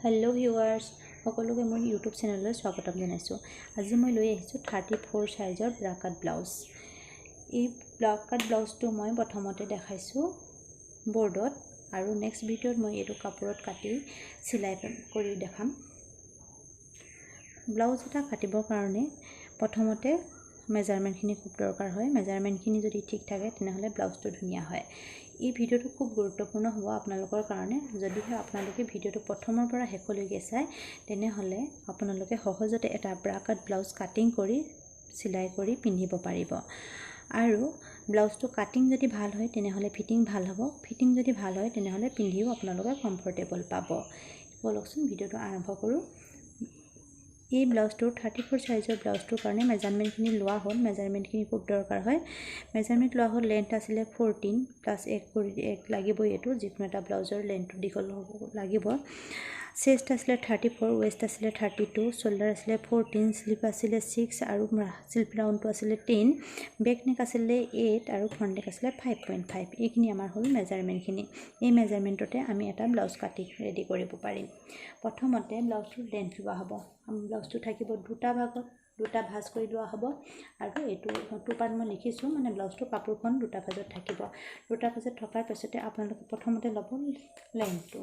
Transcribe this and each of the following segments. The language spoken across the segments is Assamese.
হেল্ল' ভিউৱাৰ্ছ, সকলোকে মোৰ ইউটিউব চেনেললৈ স্বাগতম জনাইছোঁ। আজি মই লৈ আহিছোঁ 34 চাইজৰ ব্ৰা কাট ব্লাউজ। এই ব্ৰা কাট ব্লাউজটো মই প্ৰথমতে দেখাইছোঁ বৰ্ডত আৰু নেক্সট ভিডিঅ'ত মই এইটো কাপোৰত কাটি চিলাই কৰি দেখাম। ব্লাউজ এটা কাটিবৰ কাৰণে প্ৰথমতে মেজাৰমেণ্টখিনি খুব দৰকাৰ হয়। মেজাৰমেণ্টখিনি যদি ঠিক থাকে, তেনেহ'লে ব্লাউজটো ধুনীয়া হয়। এই ভিডিঅ'টো খুব গুৰুত্বপূৰ্ণ হ'ব আপোনালোকৰ কাৰণে। যদিহে আপোনালোকে ভিডিঅ'টো প্ৰথমৰ পৰা শেষলৈকে চায়, তেনেহ'লে আপোনালোকে সহজতে এটা ব্ৰা কাট ব্লাউজ কাটিং কৰি চিলাই কৰি পিন্ধিব পাৰিব। আৰু ব্লাউজটো কাটিং যদি ভাল হয়, তেনেহ'লে ফিটিং ভাল হ'ব। ফিটিং যদি ভাল হয়, তেনেহ'লে পিন্ধিও আপোনালোকে কমফৰ্টেবল পাব। ব'লকচোন, ভিডিঅ'টো আৰম্ভ কৰোঁ। এই ব্লাউজটোৰ 34 চাইজৰ ব্লাউজটোৰ কাৰণে মেজাৰমেণ্টখিনি লোৱা হ'ল। মেজাৰমেণ্টখিনি খুব দৰকাৰ হয়। মেজাৰমেণ্ট লোৱা হ'ল, লেন্থ আছিলে 14 প্লাছ এক কৰি এক লাগিবই। এইটো যিকোনো এটা ব্লাউজৰ লেন্থটো দীঘল হ'ব লাগিব। চেষ্ট আছিলে 34, ৱেষ্ট আছিলে 32, শ্বল্ডাৰ আছিলে 14, শ্লিভ আছিলে 6 আৰু শ্লিভ ৰাউণ্ডটো আছিলে 10, বেক নেক আছিলে 8 আৰু ফ্ৰণ্ট নেক আছিলে 5.5। এইখিনি আমাৰ হ'ল মেজাৰমেণ্টখিনি। এই মেজাৰমেণ্টতে আমি এটা ব্লাউজ কাটি ৰেডি কৰিব পাৰিম। প্ৰথমতে ব্লাউজটোৰ লেন্থ লোৱা হ'ব। ব্লাউজটো থাকিব দুটা ভাগত, দুটা ভাঁজ কৰি লোৱা হ'ব। আৰু এইটো টু পাৰ্ট মই লিখিছোঁ, মানে ব্লাউজটোৰ কাপোৰখন দুটা ভাজত থাকিব। দুটা ভাজত থকাৰ পাছতে আপোনালোকে প্ৰথমতে ল'ব লেন্থটো।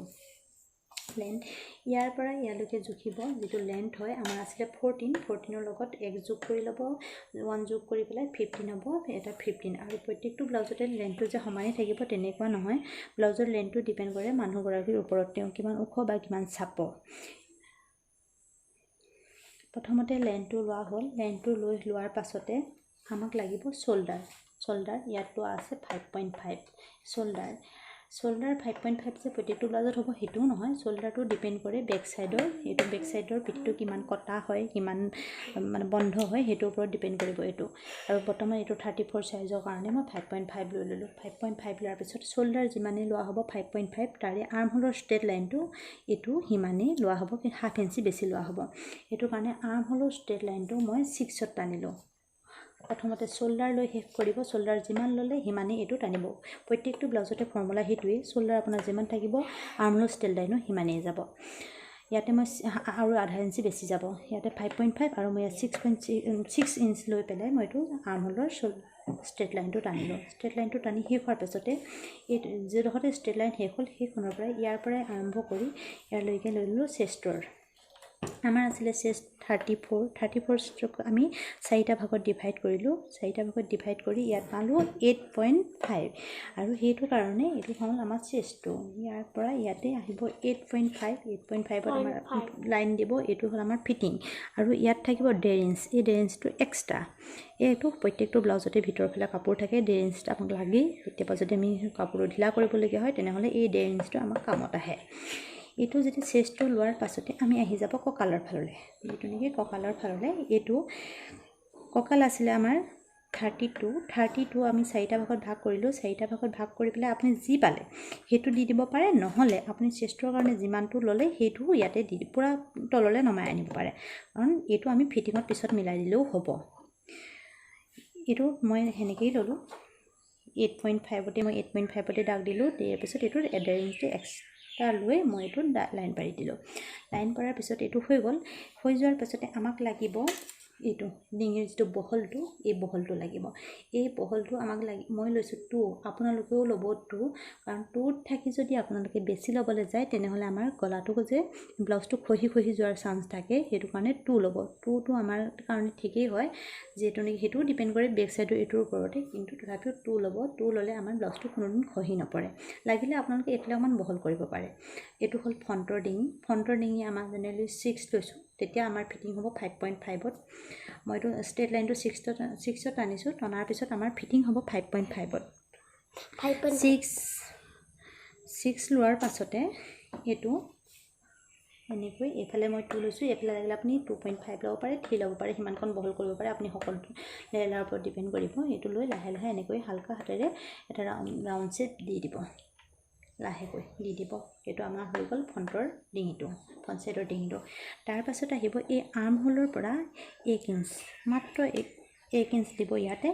লেন্থ ইয়াৰ পৰা ইয়ালৈকে জুখিব। যিটো লেন্থ হয় আমাৰ আছিলে 14, 14ৰ লগত এক যোগ কৰি ল'ব, ওৱান যোগ কৰি পেলাই 15 হ'ব। এটা 15। আৰু প্ৰত্যেকটো ব্লাউজতে লেন্থটো যে সমানেই থাকিব, তেনেকুৱা নহয়। ব্লাউজৰ লেন্থটো ডিপেণ্ড কৰে মানুহগৰাকীৰ ওপৰত, তেওঁ কিমান ওখ বা কিমান চাপৰ। প্ৰথমতে লেন্থটো লোৱা হ'ল। লেন্থটো লৈ লোৱাৰ পাছতে আমাক লাগিব শ্বল্ডাৰ। শ্বল্ডাৰ ইয়াত লোৱা আছে 5.5। শ্বল্ডাৰ 5.5 যে প্ৰত্যেকটো ব্লাউজত হ'ব, সেইটোও নহয়। শ্বল্ডাৰটো ডিপেণ্ড কৰে বেক ছাইডৰ, এইটো বেক ছাইডৰ পিঠিটো কিমান কটা হয়, কিমান মানে বন্ধ হয়, সেইটোৰ ওপৰত ডিপেণ্ড কৰিব এইটো। আৰু বৰ্তমান এইটো 34 চাইজৰ কাৰণে মই 5.5 লৈ ল'লোঁ। 5.5 লোৱাৰ পিছত শ্বল্ডাৰ যিমানেই লোৱা হ'ব 5.5, তাৰে আৰ্ম হোলৰ ষ্ট্ৰেট লাইনটো এইটো সিমানেই লোৱা হ'ব, কিন্তু হাফ ইঞ্চি বেছি লোৱা হ'ব। সেইটো কাৰণে আৰ্ম হোলৰ ষ্ট্ৰেট লাইনটো মই 6ত টানিলোঁ। প্ৰথমতে শ্বল্ডাৰ লৈ শেষ কৰিব। শ্বল্ডাৰ যিমান ল'লে সিমানেই এইটো টানিব। প্ৰত্যেকটো ব্লাউজতে ফৰ্মুলা সেইটোৱেই। শ্বল্ডাৰ আপোনাৰ যিমান থাকিব, আৰ্ম হোলৰ ষ্ট্ৰেট লাইনো সিমানেই যাব। ইয়াতে মই আৰু আধা ইঞ্চি বেছি যাব। ইয়াতে 5.5 আৰু মই ইয়াত 6.6 ইঞ্চ লৈ পেলাই মই এইটো আৰ্ম হোলৰ ষ্ট্ৰেট লাইনটো টানিলোঁ। ষ্ট্ৰেট লাইনটো টানি শেষ হোৱাৰ পাছতে এই যিডোখৰতে ষ্ট্ৰেট লাইন শেষ হ'ল, সেইখনৰ পৰাই, ইয়াৰ পৰাই আৰম্ভ কৰি ইয়ালৈকে লৈ ল'লোঁ। চেষ্টৰ আমাৰ আছিলে চেষ্ট 34। 34 আমি চাৰিটা ভাগত ডিভাইড কৰিলোঁ। চাৰিটা ভাগত ডিভাইড কৰি ইয়াত পালোঁ 8.5। আৰু সেইটো কাৰণে এইটো হ'ল আমাৰ চেষ্টটো। ইয়াৰ পৰা ইয়াতে আহিব 8.5। 8.5ত আমাৰ লাইন দিব। এইটো হ'ল আমাৰ ফিটিং। আৰু ইয়াত থাকিব ডেৰ ইঞ্চ। এই ডেৰ ইঞ্চটো এক্সট্ৰা। এইটো প্ৰত্যেকটো ব্লাউজতে ভিতৰৰ ফালে কাপোৰ থাকে। ডেৰ ইঞ্চটো আমাক লাগেই। কেতিয়াবা যদি আমি কাপোৰটো ঢিলা কৰিবলগীয়া হয়, তেনেহ'লে এই ডেৰ ইঞ্চটো আমাক কামত আহে। এইটো যেতিয়া চেষ্টটো লোৱাৰ পাছতে আমি আহি যাব কঁকালৰ ফাললৈ, যিটো নেকি কঁকালৰ ফাললৈ। এইটো কঁকাল আছিলে আমাৰ 32। 32 আমি চাৰিটা ভাগত ভাগ কৰিলোঁ। চাৰিটা ভাগত ভাগ কৰি পেলাই আপুনি যি পালে সেইটো দি দিব পাৰে, নহ'লে আপুনি চেষ্টৰ কাৰণে যিমানটো ল'লে সেইটোও ইয়াতে দি পূৰা তললৈ নমাই আনিব পাৰে, কাৰণ এইটো আমি ফিটিঙত পিছত মিলাই দিলেও হ'ব। এইটো মই সেনেকৈয়ে ল'লোঁ। 8.5তে মই 8.5তে দাগ দিলোঁ। দিয়াৰ পিছত এইটো ডেৰ ইঞ্চি এক্সট্ৰা লৈ মই এইটো লাইন পাৰি দিলোঁ। লাইন পৰাৰ পিছত এইটো হৈ গ'ল। হৈ যোৱাৰ পাছতে আমাক লাগিব এইটো ডিঙিৰ যিটো বহলটো, এই বহলটো লাগিব। এই বহলটো আমাক লাগি মই লৈছোঁ 2। আপোনালোকেও ল'ব 2, কাৰণ 2ত থাকি যদি আপোনালোকে বেছি ল'বলৈ যায়, তেনেহ'লে আমাৰ গলাটো যে ব্লাউজটো খহি খহি যোৱাৰ চান্স থাকে। সেইটো কাৰণে 2 ল'ব। 2টো আমাৰ কাৰণে ঠিকেই হয়, যিহেতু নেকি সেইটোও ডিপেণ্ড কৰে বেক চাইডৰ এইটোৰ ওপৰতে। কিন্তু তথাপিও 2 ল'ব। 2 ল'লে আমাৰ ব্লাউজটো কোনোদিন খহি নপৰে। লাগিলে আপোনালোকে এইফালে অকণমান বহল কৰিব পাৰে। এইটো হ'ল ফ্ৰণ্টৰ ডিঙি। ফ্ৰণ্টৰ ডিঙি আমাক জেনেৰেলি 6 লৈছোঁ, তেতিয়া আমাৰ ফিটিং হ'ব 5.5ত। মই এইটো ষ্ট্ৰেট লাইনটো 6ত টানিছোঁ। টনাৰ পিছত আমাৰ ফিটিং হ'ব 5.5ত। 6 6 লোৱাৰ পাছতে এইটো এনেকৈ এইফালে মই 2 লৈছোঁ। এইফালে লাগিলে আপুনি 2.5 ল'ব পাৰে, 3 ল'ব পাৰে, সিমানকণ বহল কৰিব পাৰে। আপুনি সকলো লেলাৰ ওপৰত ডিপেণ্ড কৰিব। এইটো লৈ লাহে লাহে এনেকৈ হালকা হাতেৰে এটা ৰাউণ্ড শ্বেপ দি দিব, লাহেকৈ দি দিব। এইটো আমাৰ হৈ গ'ল ফ্ৰণ্টৰ ডিঙিটো, ফ্ৰণ্ট ছাইডৰ ডিঙিটো। তাৰপাছত আহিব এই আৰ্ম হোলৰ পৰা 1 ইঞ্চ, মাত্ৰ 1 ইঞ্চ দিব ইয়াতে।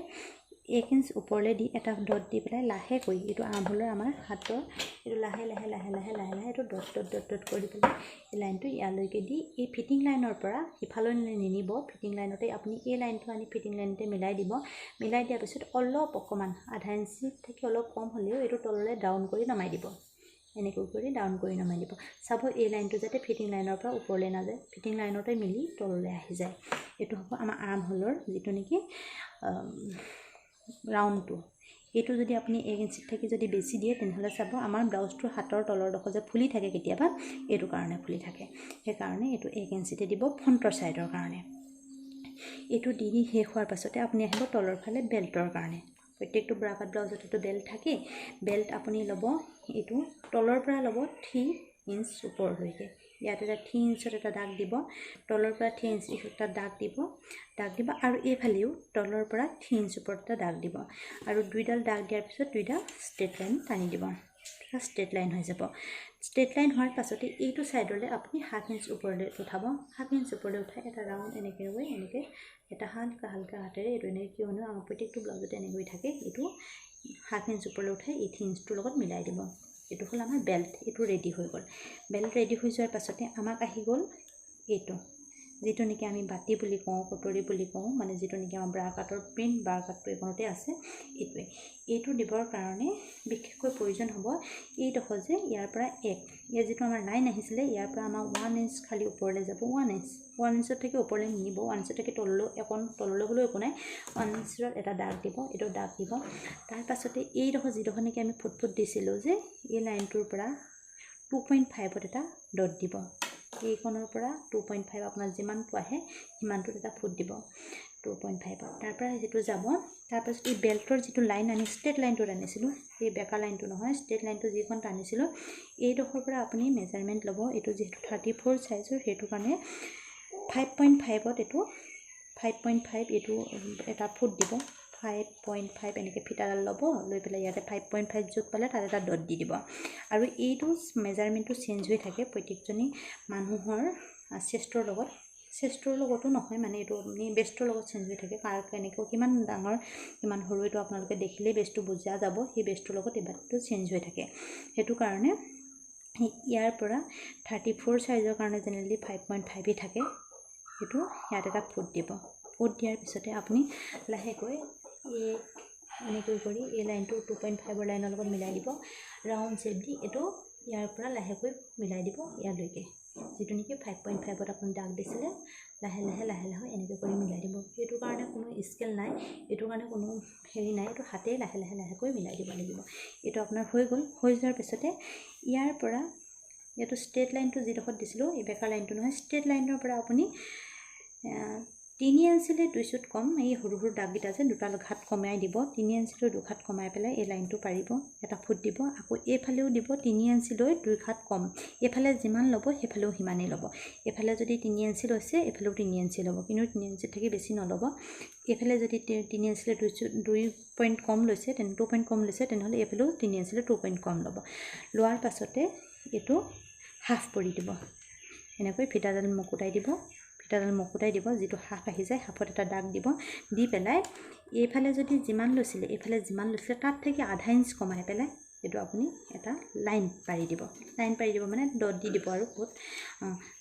1 ইঞ্চ ওপৰলৈ দি এটা ডট দি পেলাই লাহেকৈ এইটো আৰ্মহোলৰ আমাৰ হাতৰ এইটো লাহে লাহে লাহে লাহে লাহে লাহে এইটো ডট ডট ডট ডট কৰি পেলাই এই লাইনটো ইয়ালৈকে দি এই ফিটিং লাইনৰ পৰা সিফালৈ নিনিব, ফিটিং লাইনতে আপুনি এই লাইনটো আনি ফিটিং লাইনতে মিলাই দিব। মিলাই দিয়াৰ পিছত অলপ অকণমান আধা ইঞ্চি থাকি অলপ কম হ'লেও এইটো তললৈ ডাউন কৰি নমাই দিব, এনেকৈ কৰি ডাউন কৰি নমাই দিব। চাব এই লাইনটো যাতে ফিটিং লাইনৰ পৰা ওপৰলৈ নাযায়, ফিটিং লাইনতে মিলি তললৈ আহি যায়। এইটো হ'ব আমাৰ আৰ্মহোলৰ যিটো নেকি ৰাউণ্ডটো। এইটো যদি আপুনি 1 ইঞ্চিত থাকি যদি বেছি দিয়ে তেনেহ'লে চাব আমাৰ ব্লাউজটোৰ হাতৰ তলৰ ডোখৰ যে ফুলি থাকে কেতিয়াবা, এইটো কাৰণে ফুলি থাকে, সেইকাৰণে এইটো 1 ইঞ্চিতে দিব ফ্ৰণ্টৰ ছাইডৰ কাৰণে। এইটো দি দি শেষ হোৱাৰ পাছতে আপুনি আহিব তলৰ ফালে বেল্টৰ কাৰণে। প্ৰত্যেকটো ব্ৰা কাট ব্লাউজতেতো বেল্ট থাকেই। বেল্ট আপুনি ল'ব এইটো তলৰ পৰা ল'ব 3 ইঞ্চ ওপৰলৈকে, ইয়াত এটা 3 ইঞ্চত এটা দাগ দিব, তলৰ পৰা 3 ইঞ্চ এটা দাগ দিব, আৰু এইফালেও তলৰ পৰা 3 ইঞ্চ ওপৰত এটা দাগ দিব। আৰু দুইডাল দাগ দিয়াৰ পিছত দুইডাল ষ্ট্ৰেইট লাইন টানি দিব, ষ্ট্ৰেইট লাইন হৈ যাব। ষ্ট্ৰেইট লাইন হোৱাৰ পাছতে এইটো ছাইডলৈ আপুনি 7 ইঞ্চ ওপৰলৈ উঠাব। 7 ইঞ্চ ওপৰলৈ উঠাই এটা ৰাউণ্ড এনেকৈ গৈ এনেকৈ এটা হালকা হালকা হাতেৰে এইটো এনেকৈ, কিয়নো আমাৰ প্ৰত্যেকটো ব্লাউজতে এনেকৈ থাকে, এইটো 7 ইঞ্চ ওপৰলৈ উঠাই এই 3 ইঞ্চটোৰ লগত মিলাই দিব। এইটো হ'ল আমাৰ বেল্ট, এইটো ৰেডি হৈ গ'ল। বেল্ট ৰেডি হৈ যোৱাৰ পাছতে আমাক আহি গ'ল এইটো, যিটো নেকি আমি বাতি বুলি কওঁ, কটৰী বুলি কওঁ, মানে যিটো নেকি আমাৰ ব্ৰা কাটৰ প্ৰিণ্ট, ব্ৰা কাটটো এইখনতে আছে। এইটোৱে এইটো দিবৰ কাৰণে বিশেষকৈ প্ৰয়োজন হ'ব এইডোখৰ যে ইয়াৰ পৰা 1, ইয়াৰ যিটো আমাৰ লাইন আহিছিলে ইয়াৰ পৰা আমাৰ 1 ইঞ্চ খালি ওপৰলৈ যাব। 1 ইঞ্চ, 1 ইঞ্চত থাকি ওপৰলৈ নিনিব, 1 ইঞ্চত থাকি তললৈ অকণ তললৈ গ'লেও একো নাই, 1 ইঞ্চত এটা দাগ দিব, এইটো দাগ দিব। তাৰ পাছতে এইডোখৰ যিডোখৰ নেকি আমি ফুট ফুট দিছিলোঁ যে এই লাইনটোৰ পৰা 2.5ত এটা ডট দিব। এইখনৰ পৰা 2.5 আপোনাৰ যিমানটো আহে সিমানটোত এটা ফুট দিব 2.5ত। তাৰপৰা সেইটো যাব। তাৰপাছত এই বেল্টৰ যিটো লাইন আমি ষ্ট্ৰেইট লাইনটো টানিছিলোঁ, এই বেকা লাইনটো নহয়, ষ্ট্ৰেইট লাইনটো যিখন টানিছিলোঁ এইডোখৰ পৰা আপুনি মেজাৰমেণ্ট ল'ব। এইটো যিহেতু 34 চাইজৰ, সেইটো কাৰণে 5.5ত এইটো 5.5 এইটো এটা ফুট দিব। 5.5 এনেকৈ ফিটাডাল ল'ব, লৈ পেলাই ইয়াতে 5.5 য'ত পালে তাত এটা ডট দি দিব। আৰু এইটো মেজাৰমেণ্টটো চেঞ্জ হৈ থাকে প্ৰত্যেকজনী মানুহৰ চেষ্টৰ লগত, চেষ্টৰ লগতো নহয় মানে এইটো আপুনি বেষ্টৰ লগত চেঞ্জ হৈ থাকে, কাৰ কেনেকৈ কিমান ডাঙৰ কিমান সৰু এইটো আপোনালোকে দেখিলেই বেষ্টটো বুজা যাব, সেই বেষ্টটোৰ লগত এই বাতিটো চেঞ্জ হৈ থাকে। সেইটো কাৰণে ইয়াৰ পৰা 34 চাইজৰ কাৰণে জেনেৰেলি 5.5 থাকে, সেইটো ইয়াত এটা ফুট দিব। ফুট দিয়াৰ পিছতে আপুনি লাহেকৈ এই এনেকৈ কৰি এই লাইনটো 2.5ৰ লাইনৰ লগত মিলাই দিব, ৰাউণ্ড শ্বেপ দি এইটো ইয়াৰ পৰা লাহেকৈ মিলাই দিব ইয়ালৈকে, যিটো নেকি 5.5ত আপুনি দাগ দিছিলে, লাহে লাহে লাহে লাহে এনেকৈ কৰি মিলাই দিব। সেইটো কাৰণে কোনো স্কেল নাই, এইটো কাৰণে কোনো হেৰি নাই, এইটো হাতেই লাহে লাহে লাহেকৈ মিলাই দিব লাগিব। এইটো আপোনাৰ হৈ গ'ল। হৈ যোৱাৰ পিছতে ইয়াৰ পৰা এইটো ষ্ট্ৰেইট লাইনটো যিডোখৰত দিছিলোঁ, এই বেকাৰ লাইনটো নহয়, ষ্ট্ৰেইট লাইনৰ পৰা আপুনি 3 ইঞ্চিলৈ 2 চুট কম, এই সৰু সৰু দাগকেইটা যে দুটা ঘাট কমাই দিব, 3 ইঞ্চিলৈ 2 ঘাট কমাই পেলাই এই লাইনটো পাৰিব, এটা ফুট দিব। আকৌ এইফালেও দিব 3 ইঞ্চিলৈ 2 ঘাট কম, এইফালে যিমান ল'ব সেইফালেও সিমানেই ল'ব। এইফালে যদি 3 ইঞ্চি লৈছে এইফালেও 3 ইঞ্চি ল'ব, কিন্তু 3 ইঞ্চিত থাকি বেছি নল'ব। এইফালে যদি 3 ইঞ্চিলৈ 2 পইণ্ট কম লৈছে, তেনে 2 পইণ্ট কম লৈছে, তেনেহ'লে এইফালেও 3 ইঞ্চিলৈ 2 পইণ্ট কম ল'ব। লোৱাৰ পাছতে এইটো হাফ কৰি দিব, এনেকৈ ফিটাডাল মুকুটাই দিব, ফিটাডাল মুকুটাই দিব, যিটো হাফ আহি যায় হাফত এটা দাগ দিব, দি পেলাই এইফালে যদি যিমান লৈছিলে এইফালে যিমান লৈছিলে তাত থাকি আধা ইঞ্চ কমাই পেলাই এইটো আপুনি এটা লাইন পাৰি দিব। লাইন পাৰি দিব মানে ডট দি দিব। আৰু ক'ত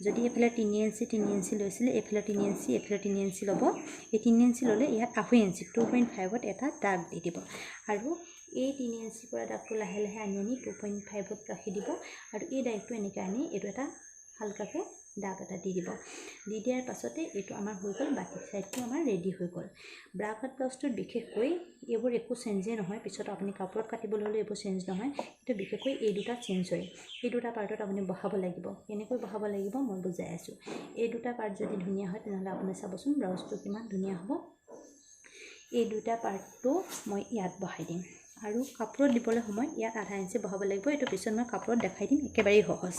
যদি এইফালে 3 ইঞ্চি 3 ইঞ্চি লৈছিলে এইফালে 3 ইঞ্চি এইফালে 3 ইঞ্চি ল'ব, এই 3 ইঞ্চি ল'লে ইয়াত 2.5 ইঞ্চি 2.5ত এটা দাগ দি দিব। আৰু এই 3 ইঞ্চিৰ পৰা দাগটো লাহে লাহে আনি আনি 2.5ত ৰাখি দিব। আৰু এই দাগটো এনেকৈ আনি এইটো এটা হালকাকৈ দাগ এটা দি দিব। দি দিয়াৰ পাছতে এইটো আমাৰ হৈ গ'ল, বাতি ছাইডটো আমাৰ ৰেডি হৈ গ'ল। ব্ৰা কাট ব্লাউজটোত বিশেষকৈ এইবোৰ একো চেঞ্জেই নহয়, পিছত আপুনি কাপোৰত কাটিবলৈ হ'লে এইবোৰ চেঞ্জ নহয়, কিন্তু বিশেষকৈ এই দুটা চেঞ্জ হয়। এই দুটা পাৰ্টত আপুনি বহাব লাগিব, কেনেকৈ বহাব লাগিব মই বুজাই আছোঁ। এই দুটা পাৰ্ট যদি ধুনীয়া হয় তেনেহ'লে আপুনি চাবচোন ব্লাউজটো কিমান ধুনীয়া হ'ব। এই দুটা পাৰ্টটো মই ইয়াত বহাই দিম। আৰু কাপোৰত দিবলৈ সময়ত ইয়াত আধা ইঞ্চি বহাব লাগিব, এইটো পিছত মই কাপোৰত দেখাই দিম, একেবাৰেই সহজ।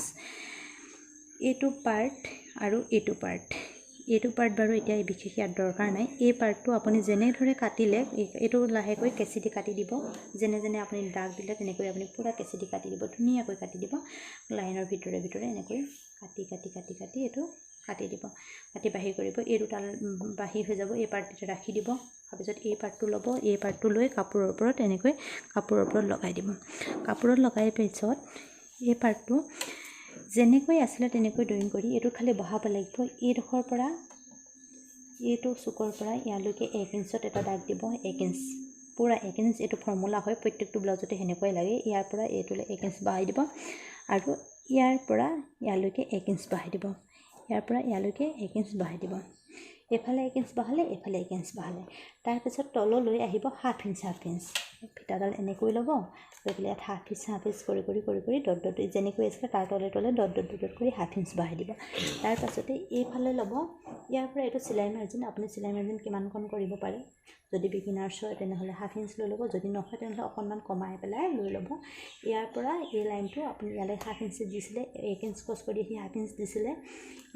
এইটো পাৰ্ট আৰু এইটো পাৰ্ট, এইটো পাৰ্ট বাৰু এতিয়া বিশেষ ইয়াত দৰকাৰ নাই। এই পাৰ্টটো আপুনি যেনেদৰে কাটিলে এইটো লাহেকৈ কেঁচি দি কাটি দিব, যেনে যেনে আপুনি দাগ দিলে তেনেকৈ আপুনি পূৰা কেঁচি দি কাটি দিব, ধুনীয়াকৈ কাটি দিব, লাইনৰ ভিতৰে ভিতৰে এনেকৈ কাটি কাটি কাটি কাটি এইটো কাটি দিব, কাটি বাহিৰ কৰিব। এই দুটা বাহিৰ হৈ যাব, এই পাৰ্টটো ৰাখি দিব। তাৰপিছত এই পাৰ্টটো ল'ব, এই পাৰ্টটো লৈ কাপোৰৰ ওপৰত এনেকৈ কাপোৰৰ ওপৰত লগাই দিব। কাপোৰত লগাই পিছত এই পাৰ্টটো যেনেকৈ আছিলে তেনেকৈ ড্ৰয়িং কৰি এইটো খালি বহাব লাগিব। এইডোখৰ পৰা এইটো চুকৰ পৰা ইয়ালৈকে 1 ইঞ্চত এটা দাগ দিব, 1 ইঞ্চ, পূৰা 1 ইঞ্চ। এইটো ফৰ্মুলা হয়, প্ৰত্যেকটো ব্লাউজতে সেনেকুৱাই লাগে। ইয়াৰ পৰা এইটোলৈ 1 ইঞ্চ বঢ়াই দিব আৰু ইয়াৰ পৰা ইয়ালৈকে 1 ইঞ্চ বঢ়াই দিব, ইয়াৰ পৰা ইয়ালৈকে 1 ইঞ্চ বঢ়াই দিব। এইফালে 1 ইঞ্চ বঢ়ালে, এইফালে 1 ইঞ্চ বঢ়ালে। তাৰপিছত তললৈ আহিব হাফ ইঞ্চ, হাফ ইঞ্চ। ফিটাডাল এনেকৈ ল'ব, লৈ পেলাই ইয়াত হাফ ইঞ্চ হাফ ইঞ্চ কৰি কৰি কৰি কৰি ডট ডট যেনেকৈ আছিলে তাৰ তলে তলে ডট ডট ডট কৰি হাফ ইঞ্চ বঢ়াই দিব। তাৰপাছতে এইফালে ল'ব, ইয়াৰ পৰা এইটো চিলাই মাৰ্জিন, আপুনি চিলাই মাৰ্জিন কিমানকণ কৰিব পাৰে। যদি বিগিনাৰ্ছ হয় তেনেহ'লে হাফ ইঞ্চ লৈ ল'ব, যদি নহয় তেনেহ'লে অকণমান কমাই পেলাই লৈ ল'ব। ইয়াৰ পৰা এই লাইনটো আপুনি ইয়ালৈ হাফ ইঞ্চ দিছিলে, 1 ইঞ্চ ক্ৰছ কৰি আহি হাফ ইঞ্চ দিছিলে,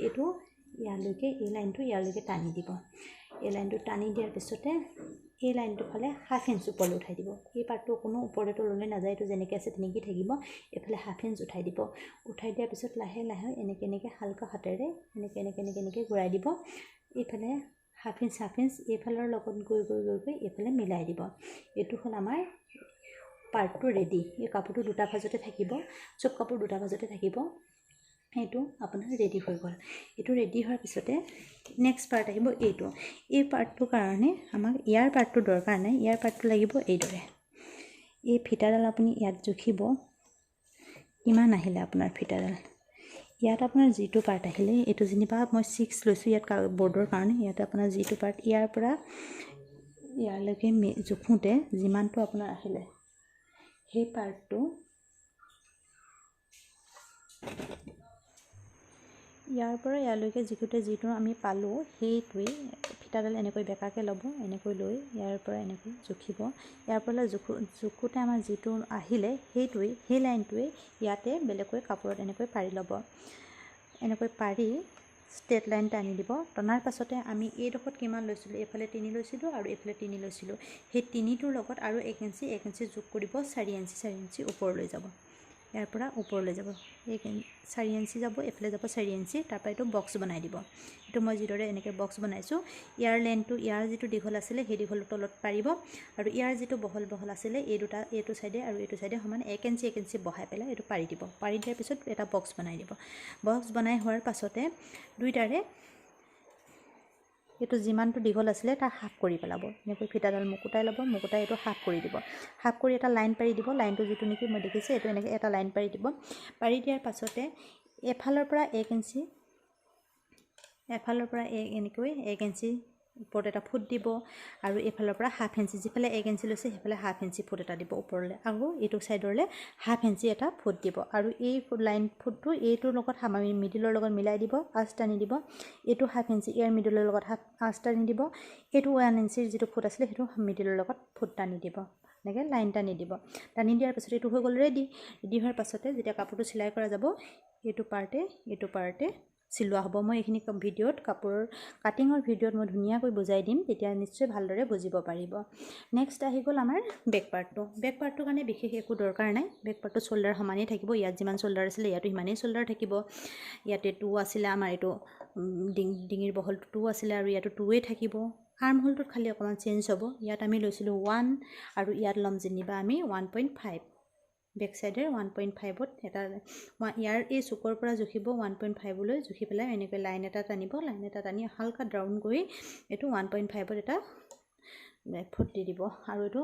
এইটো ইয়ালৈকে এই লাইনটো ইয়ালৈকে টানি দিব। এই লাইনটো টানি দিয়াৰ পিছতে এই লাইনটো ফালে হাফ ইঞ্চ ওপৰলৈ উঠাই দিব। এই পাৰ্টটো কোনো ওপৰলৈ তললৈ নাযায়, এইটো যেনেকৈ আছে তেনেকেই থাকিব। এইফালে হাফ ইঞ্চ উঠাই দিব। উঠাই দিয়াৰ পিছত লাহে লাহে এনেকৈ এনেকৈ হালকা হাতেৰে এনেকৈ এনেকৈ এনেকৈ এনেকৈ ঘূৰাই দিব। এইফালে হাফ ইঞ্চ হাফ ইঞ্চ এইফালৰ লগত গৈ গৈ গৈ গৈ এইফালে মিলাই দিব। এইটো হ'ল আমাৰ পাৰ্টটো ৰেডি। এই কাপোৰটো দুটা ভাজতে থাকিব, চব কাপোৰ দুটা ভাজতে থাকিব। এইটো আপোনাৰ ৰেডি হৈ গ'ল। এইটো ৰেডি হোৱাৰ পিছতে নেক্সট পাৰ্ট আহিব এইটো। এই পাৰ্টটোৰ কাৰণে আমাক ইয়াৰ পাৰ্টটো দৰকাৰ নাই, ইয়াৰ পাৰ্টটো লাগিব এইদৰে। এই ফিটাডাল আপুনি ইয়াত জুখিব কিমান আহিলে আপোনাৰ ফিটাডাল। ইয়াত আপোনাৰ যিটো পাৰ্ট আহিলে, এইটো যেনিবা মই 6 লৈছোঁ ইয়াত বৰ্ডৰ কাৰণে। ইয়াত আপোনাৰ যিটো পাৰ্ট ইয়াৰ পৰা ইয়ালৈকে জোখোঁতে যিমানটো আপোনাৰ আহিলে সেই পাৰ্টটো ইয়াৰ পৰা ইয়ালৈকে জোখোঁতে যিটো আমি পালোঁ সেইটোৱেই। ফিটাডাল এনেকৈ বেঁকাকৈ ল'ব, এনেকৈ লৈ ইয়াৰ পৰা এনেকৈ জুখিব। ইয়াৰ পৰা জোখোঁতে আমাৰ যিটো আহিলে সেইটোৱেই, সেই লাইনটোৱেই ইয়াতে বেলেগকৈ কাপোৰত এনেকৈ পাৰি ল'ব। এনেকৈ পাৰি ষ্ট্ৰেট লাইন টানি দিব। টনাৰ পাছতে আমি এইডোখৰত কিমান লৈছিলোঁ, এইফালে 3 লৈছিলোঁ আৰু এইফালে 3 লৈছিলোঁ। সেই 3টোৰ লগত আৰু 1 ইঞ্চি 1 ইঞ্চি যোগ কৰিব, 4 ইঞ্চি 4 ইঞ্চি ওপৰলৈ যাব। ইয়াৰ পৰা ওপৰলৈ যাব, 4 ইঞ্চি যাব, এইফালে যাব 4 ইঞ্চি। তাৰপৰা এইটো বক্স বনাই দিব। এইটো মই যিদৰে এনেকৈ বক্স বনাইছোঁ, ইয়াৰ লেন্থটো ইয়াৰ যিটো দীঘল আছিলে সেই দীঘলটো তলত পাৰিব আৰু ইয়াৰ যিটো বহল বহল আছিলে এই দুটা, এইটো চাইডে আৰু এইটো চাইডে সমান 1 ইঞ্চি 1 ইঞ্চি বহাই পেলাই এইটো পাৰি দিব। পাৰি দিয়াৰ পিছত এটা বক্স বনাই দিব। বক্স বনাই হোৱাৰ পাছতে দুইটাৰে এইটো যিমানটো দীঘল আছিলে তাৰ হাফ কৰি পেলাব। এনেকৈ ফিটাডাল মুকুটাই ল'ব, মুকুটাই এইটো হাফ কৰি দিব। হাফ কৰি এটা লাইন পাৰি দিব। লাইনটো যিটো নেকি মই দেখিছোঁ, এইটো এনেকৈ এটা লাইন পাৰি দিব। পাৰি দিয়াৰ পাছতে এফালৰ পৰা 1 ইঞ্চি, এফালৰ পৰা এনেকৈ 1 ইঞ্চি ওপৰত এটা ফুট দিব আৰু এইফালৰ পৰা হাফ ইঞ্চি, যিফালে 1 ইঞ্চি লৈছে সেইফালে হাফ ইঞ্চি ফুট এটা দিব ওপৰলৈ আৰু এইটো ছাইডলৈ হাফ ইঞ্চি এটা ফুট দিব। আৰু এই লাইন ফুটটো এইটোৰ লগত আমি মিডিলৰ লগত মিলাই দিব, আঁচ টানি দিব। এইটো হাফ ইঞ্চি ইয়াৰ মিডিলৰ লগত হাফ আঁচ টানি দিব। এইটো 1 ইঞ্চিৰ যিটো ফুট আছিলে সেইটো মিডিলৰ লগত ফুট টানি দিব, এনেকৈ লাইন টানি দিব। টানি দিয়াৰ পাছত এইটো হৈ গ'ল ৰেডি। ৰেডি হোৱাৰ পাছতে যেতিয়া কাপোৰটো চিলাই কৰা যাব, এইটো পাৰ্টে এইটো পাৰ্টে চিলোৱা হ'ব। মই এইখিনি ভিডিঅ'ত, কাপোৰৰ কাটিঙৰ ভিডিঅ'ত মই ধুনীয়াকৈ বুজাই দিম, তেতিয়া নিশ্চয় ভালদৰে বুজিব পাৰিব। নেক্সট আহি গ'ল আমাৰ বেক পাৰ্টটো। বেক পাৰ্টটোৰ কাৰণে বিশেষ একো দৰকাৰ নাই। বেক পাৰ্টটো শ্ব'ল্ডাৰ সমানেই থাকিব। ইয়াত যিমান শ্ব'ল্ডাৰ আছিলে ইয়াতো সিমানেই শ্ব'ল্ডাৰ থাকিব। ইয়াতে 2 আছিলে আমাৰ, এইটো ডিঙিৰ বহলটো 2 আছিলে আৰু ইয়াতো 2ৱেই থাকিব। আৰ্ম হোলটোত খালি অকণমান চেঞ্জ হ'ব। ইয়াত আমি লৈছিলোঁ 1 আৰু ইয়াত ল'ম যেনিবা আমি 1.5। বেক চাইডে 1.5ত এটা ইয়াৰ এই চুকৰ পৰা জুখিব 1.5লৈ জুখি পেলাই এনেকৈ লাইন এটা টানিব। লাইন এটা টানি হালকা ৰাউণ্ড কৰি এইটো 1.5ত এটা ফুট দি দিব আৰু এইটো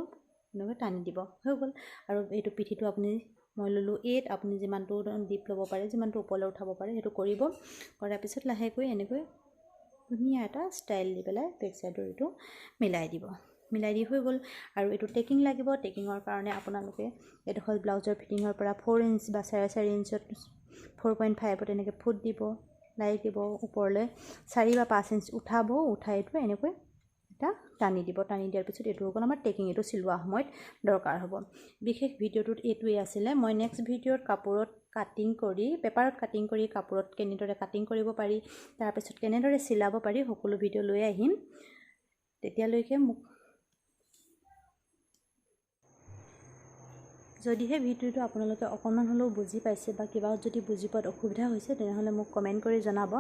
এনেকৈ টানি দিব, হৈ গ'ল। আৰু এইটো পিঠিটো আপুনি মই ল'লোঁ 8, আপুনি যিমানটো ডিপ ল'ব পাৰে, যিমানটো ওপৰলৈ উঠাব পাৰে সেইটো কৰিব। কৰাৰ পিছত লাহেকৈ এনেকৈ ধুনীয়া এটা ষ্টাইল দি পেলাই বেক চাইডৰ এইটো মিলাই দিব। মিলাই দি হৈ গ'ল। আৰু এইটো টেকিং লাগিব। টেকিঙৰ কাৰণে আপোনালোকে এইডোখৰ ব্লাউজৰ ফিটিঙৰ পৰা 4 ইঞ্চ বা 4.5 ইঞ্চত 4.5ত এনেকৈ ফুট দিব, লাই দিব ওপৰলৈ 4 বা 5 ইঞ্চ উঠাব, উঠাই এইটো এনেকৈ এটা টানি দিব। টানি দিয়াৰ পিছত এইটো হৈ গ'ল আমাৰ টেকিং। এইটো চিলোৱা সময়ত দৰকাৰ হ'ব। বিশেষ ভিডিঅ'টোত এইটোৱেই আছিলে। মই নেক্সট ভিডিঅ'ত কাপোৰত কাটিং কৰি, পেপাৰত কাটিং কৰি কাপোৰত কেনেদৰে কাটিং কৰিব পাৰি, তাৰপিছত কেনেদৰে চিলাব পাৰি সকলো ভিডিঅ' লৈ আহিম। তেতিয়ালৈকে মোক যদিহে ভিডিঅ'টো আপোনালোকে অকণমান হ'লেও বুজি পাইছে বা কিবা যদি বুজি পোৱাত অসুবিধা হৈছে, তেনেহ'লে মোক কমেণ্ট কৰি জনাব।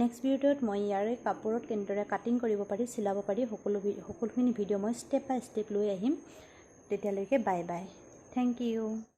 নেক্সট ভিডিঅ'ত মই ইয়াৰে কাপোৰত কেনেদৰে কাটিং কৰিব পাৰি, চিলাব পাৰি, সকলোখিনি ভিডিঅ' মই ষ্টেপ বাই ষ্টেপ লৈ আহিম। তেতিয়ালৈকে বাই বাই, thank U.